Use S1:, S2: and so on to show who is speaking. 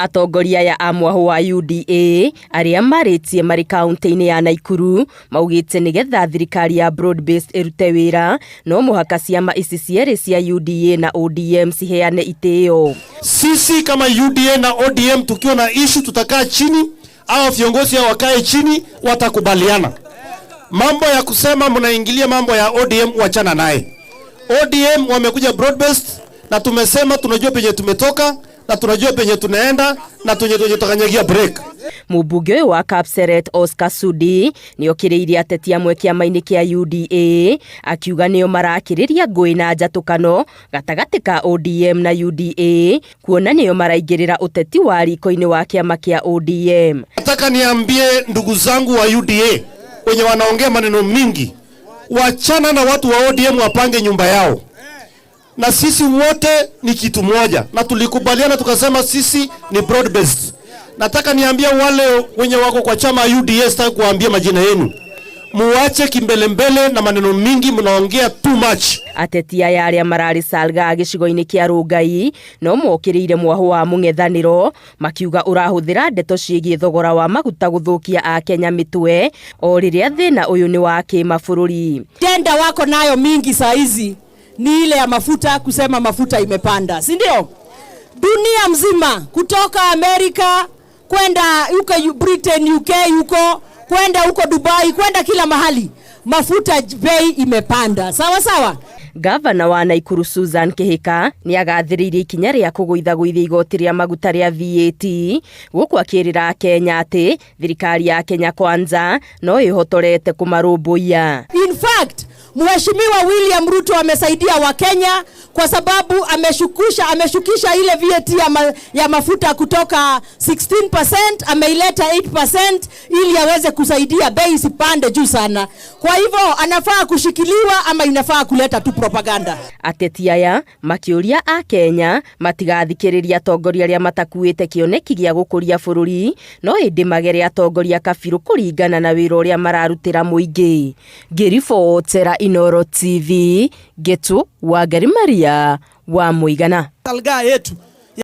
S1: Atongoria aya a mwahũ wa UDA arĩa marĩtie marĩ kaunti-inĩ ya Naikuru maugĩte nĩgetha thirikari ya broad based ĩrute wĩra no mũhaka ciama ici cierĩ cia UDA na ODM ciheane itĩo.
S2: Sisi kama UDA na ODM tukiwa na issue tutakaa chini, au viongozi hao wakae chini, watakubaliana. Mambo ya kusema mnaingilia mambo ya ODM, wachana naye. ODM wamekuja broad based, na tumesema tunajua penye tumetoka na tunajua penye tunaenda na tunye tutakanyagia break.
S1: Mũmbunge ũyũ wa Kapseret Oscar Sudi nĩokĩrĩirie ateti amwe kĩama-inĩ kĩa UDA akiuga nĩo marakĩrĩria ngũĩ na njatũkano gatagatĩ ka ODM na UDA kuona nĩo maraingĩrĩra ũteti wa riko-inĩ wa kĩama kĩa ODM.
S2: Nataka niambie ndugu zangu wa UDA wenye wanaongea maneno mingi, wachana na watu wa ODM wapange nyumba yao, na sisi wote ni kitu moja, na tulikubaliana tukasema sisi ni broad based. Nataka niambie wale wenye wako kwa chama UDA, sitaki kuambia majina yenu, muache kimbelembele na maneno mingi, mnaongea too much.
S1: Ateti aya arĩa mararĩ Salgaa gĩcigo-inĩ kĩa Rongai no mokĩrĩire mwahũ wa mũng'ethanĩro makiuga ũrahũthĩra ndeto ciĩgiĩ thogora wa maguta gũthũkia akenya mĩtwe o rĩrĩa thĩna ũyũ nĩ wa kĩmabũrũri.
S3: Tenda wako nayo mingi saa hizi ni ile ya mafuta, kusema mafuta imepanda, si ndio? Dunia mzima kutoka Amerika kwenda huko Britain, UK huko kwenda huko Dubai, kwenda kila mahali, mafuta bei imepanda. Sawa sawa.
S1: Gavana wa Naikuru Susan Kihika nĩ agathĩrĩirie ikinya rĩa kũgũithagũithia igoti rĩa maguta rĩa VAT gũkũ akĩrĩra Akenya atĩ thirikari ya Kenya Kwanza no ĩhotorete kũmarũmbũiya.
S3: In fact, Mheshimiwa William Ruto amesaidia Wakenya kwa sababu ameshukisha ile VAT ya mafuta kutoka 16% ameileta 8% ili aweze kusaidia bei isipande juu sana. Kwa hivyo anafaa kushikiliwa ama inafaa kuleta tu propaganda?
S1: Ateti aya makĩũria Akenya matigathikĩrĩria atongoria arĩa matakuĩte kĩoneki gĩa gũkũria bũrũri no ĩndĩ magere atongoria kabirũ kũringana na wĩra ũrĩa mararutĩra mũingĩ. Ngĩribotera Inooro TV, Ngetu Wangari Maria wa Mũigana.
S4: Salgaa yetu.